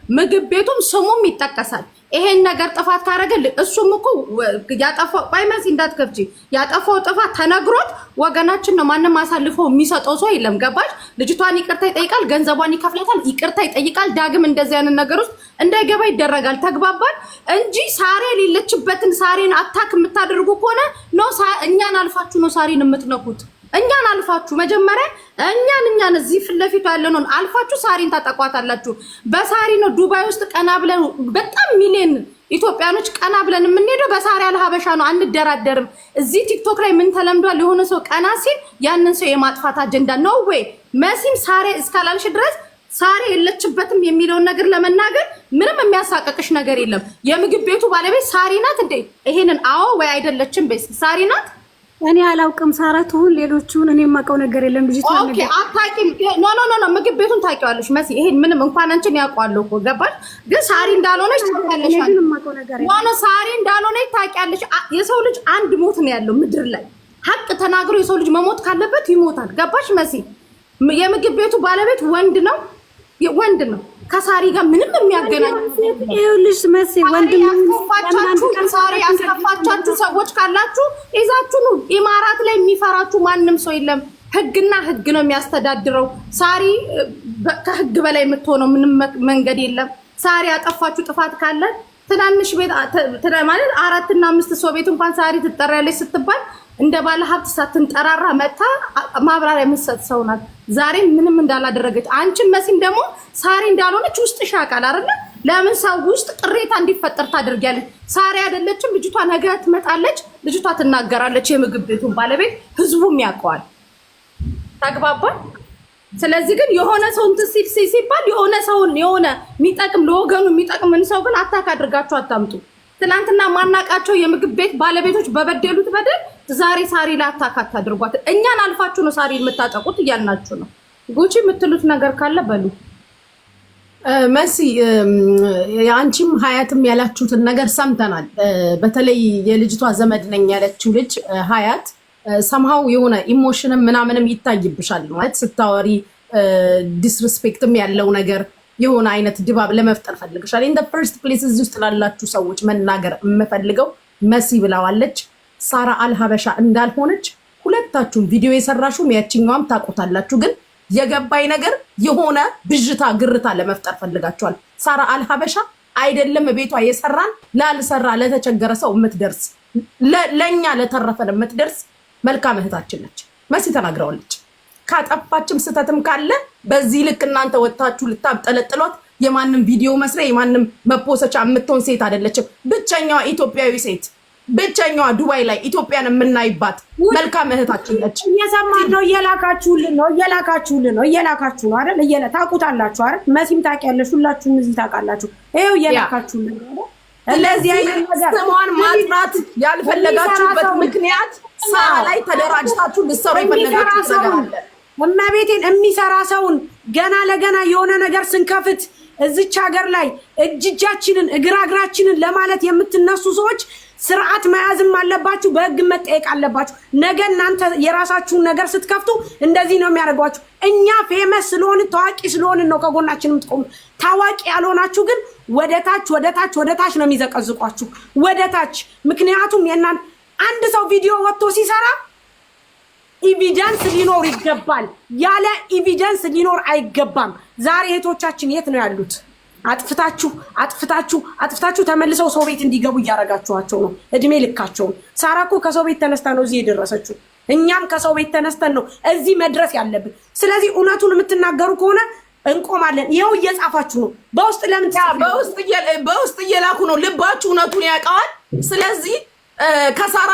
ምግብ ቤቱም ስሙም ይጠቀሳል። ይሄን ነገር ጥፋት ካረገ እሱም እኮ ያጠፋው፣ ቆይ መሲ እንዳትከፍቺ፣ ያጠፋው ጥፋት ተነግሮት ወገናችን ነው። ማንም አሳልፎ የሚሰጠው ሰው የለም። ገባሽ? ልጅቷን ይቅርታ ይጠይቃል፣ ገንዘቧን ይከፍላታል፣ ይቅርታ ይጠይቃል። ዳግም እንደዚህ አይነት ነገር ውስጥ እንዳይገባ ይደረጋል። ተግባባል እንጂ ሳሬ የሌለችበትን ሳሬን attack የምታደርጉ ከሆነ no፣ እኛን አልፋችሁ ነው ሳሬን የምትነኩት። እኛን አልፋችሁ፣ መጀመሪያ እኛን እዚህ ፊት ለፊቱ ያለነውን አልፋችሁ ሳሪን ታጠቋታላችሁ። በሳሪ ነው ዱባይ ውስጥ ቀና ብለን፣ በጣም ሚሊዮን ኢትዮጵያኖች ቀና ብለን የምንሄደው በሳሪ አልሀበሻ ነው። አንደራደርም። እዚህ ቲክቶክ ላይ ምን ተለምዷል? የሆነ ሰው ቀና ሲል ያንን ሰው የማጥፋት አጀንዳ ነው ወይ? መሲም ሳሬ እስካላልሽ ድረስ ሳሬ የለችበትም የሚለውን ነገር ለመናገር ምንም የሚያሳቀቅሽ ነገር የለም። የምግብ ቤቱ ባለቤት ሳሪ ናት እንዴ? ይሄንን አዎ ወይ አይደለችም? ቤስ ሳሪ ናት። እኔ አላውቅም። ሳራ ትሁን ሌሎቹን እኔ የማውቀው ነገር የለም። ልጅቷ Okay፣ አታውቂም? No, no, no, no፣ ምግብ ቤቱን ታውቂዋለሽ መሲ። ይሄን ምንም እንኳን አንቺን ያውቀዋለሁ እኮ፣ ገባሽ? ግን ሳሪ እንዳልሆነች ታውቂያለሽ። እኔ ግን የማውቀው ነገር No, no፣ ሳሪ እንዳልሆነች ታውቂያለሽ። የሰው ልጅ አንድ ሞት ነው ያለው ምድር ላይ። ሀቅ ተናግሮ የሰው ልጅ መሞት ካለበት ይሞታል። ገባሽ መሲ? የምግብ ቤቱ ባለቤት ወንድ ነው፣ ወንድ ነው። ከሳሪ ጋር ምንም የሚያገናኝ ይኸውልሽ መሲ፣ ወንድም ያስከፋቻችሁ፣ ሳሪ ያስከፋቻችሁ ሰዎች ካላችሁ ይዛችሁ ኑ። ኢማራት ላይ የሚፈራችሁ ማንም ሰው የለም። ህግና ህግ ነው የሚያስተዳድረው። ሳሪ ከህግ በላይ የምትሆነው ምንም መንገድ የለም። ሳሪ ያጠፋችሁ ጥፋት ካለ ትናንሽ ቤት ማለት አራትና አምስት ሰው ቤት እንኳን ሳሪ ትጠሪያለች ስትባል እንደ ባለ ሀብት ሳትንጠራራ መታ ማብራሪያ የምትሰጥ ሰው ናት። ዛሬም ምንም እንዳላደረገች፣ አንቺን መሲም ደግሞ ሳሪ እንዳልሆነች ውስጥሽ ያውቃል አይደለ? ለምን ሰው ውስጥ ቅሬታ እንዲፈጠር ታደርጊያለች? ሳሪ አይደለችም። ልጅቷ ነገ ትመጣለች፣ ልጅቷ ትናገራለች። የምግብ ቤቱን ባለቤት ህዝቡም ያውቀዋል። ተግባባል። ስለዚህ ግን የሆነ ሰው እንትን ሲል ሲባል የሆነ ሰውን፣ የሆነ የሚጠቅም፣ ለወገኑ የሚጠቅምን ሰው ግን attack አድርጋችሁ አታምጡ። ትናንትና ማናቃቸው የምግብ ቤት ባለቤቶች በበደሉት በደል ዛሬ ሳሪ ላይ attack አታድርጓት። እኛን አልፋችሁ ነው ሳሪ የምታጠቁት እያልናችሁ ነው። ጉቺ የምትሉት ነገር ካለ በሉ። መሲ፣ የአንቺም ሀያትም ያላችሁትን ነገር ሰምተናል። በተለይ የልጅቷ ዘመድ ነኝ ያለችው ልጅ ሀያት somehow የሆነ emotion ም ምናምንም ይታይብሻል። ማለት ስታወሪ disrespect ም ያለው ነገር የሆነ አይነት ድባብ ለመፍጠር ፈልግሻል። In first place እዚህ ውስጥ ላላችሁ ሰዎች መናገር የምፈልገው መሲ ብላዋለች፣ ሳራ አልሀበሻ እንዳልሆነች ሁለታችሁም ቪዲዮ የሰራችሁም ያችኛዋም ታውቁታላችሁ። ግን የገባኝ ነገር የሆነ ብዥታ ግርታ ለመፍጠር ፈልጋችኋል። ሳራ አልሀበሻ አይደለም፣ ቤቷ የሰራን ላልሰራ ለተቸገረ ሰው የምትደርስ፣ ለእኛ ለተረፈን የምትደርስ መልካም እህታችን ነች። መሲ ተናግረዋለች። ካጠፋችም ስህተትም ካለ በዚህ ልክ እናንተ ወጥታችሁ ልታብጠለጥሏት የማንም ቪዲዮ መስሪያ፣ የማንም መፖሰቻ የምትሆን ሴት አይደለችም። ብቸኛዋ ኢትዮጵያዊ ሴት፣ ብቸኛዋ ዱባይ ላይ ኢትዮጵያን የምናይባት መልካም እህታችን ነች። እየሰማን ነው። እየላካችሁልን ነው። እየላካችሁልን ነው። እየላካችሁ ነው አይደል? ታውቁታላችሁ አይደል? መሲም ታውቂያለሽ፣ ሁላችሁም እዚህ ታውቃላችሁ። ይኸው እየላካችሁልን ነው። ስለዚህ ስሟን ማጥራት ያልፈለጋችሁበት ምክንያት ሳራ ላይ ተደራጅታችሁ ልትሰሩ የፈለጋችሁት ነገር አለ። እመቤቴን፣ የሚሰራ ሰውን ገና ለገና የሆነ ነገር ስንከፍት እዚች ሀገር ላይ እጅ እጃችንን እግር እግራችንን ለማለት የምትነሱ ሰዎች ስርዓት መያዝም አለባችሁ፣ በህግ መጠየቅ አለባችሁ። ነገ እናንተ የራሳችሁን ነገር ስትከፍቱ እንደዚህ ነው የሚያደርጓችሁ። እኛ famous ስለሆንን፣ ታዋቂ ስለሆንን ነው ከጎናችን የምትቆሙ። ታዋቂ ያልሆናችሁ ግን ወደ ታች፣ ወደ ታች፣ ወደ ታች ነው የሚዘቀዝቋችሁ፣ ወደ ታች። ምክንያቱም የእናንተ አንድ ሰው ቪዲዮ ወጥቶ ሲሰራ evidence ሊኖር ይገባል። ያለ evidence ሊኖር አይገባም። ዛሬ እህቶቻችን የት ነው ያሉት? አጥፍታችሁ አጥፍታችሁ አጥፍታችሁ ተመልሰው ሰው ቤት እንዲገቡ እያደረጋችኋቸው ነው እድሜ ልካቸውን። ሳራ እኮ ከሰው ቤት ተነስታ ነው እዚህ የደረሰችው። እኛም ከሰው ቤት ተነስተን ነው እዚህ መድረስ ያለብን። ስለዚህ እውነቱን የምትናገሩ ከሆነ እንቆማለን። ይኸው እየጻፋችሁ ነው። በውስጥ ለምን በውስጥ እየላኩ ነው። ልባችሁ እውነቱን ያውቀዋል። ስለዚህ ከሳራ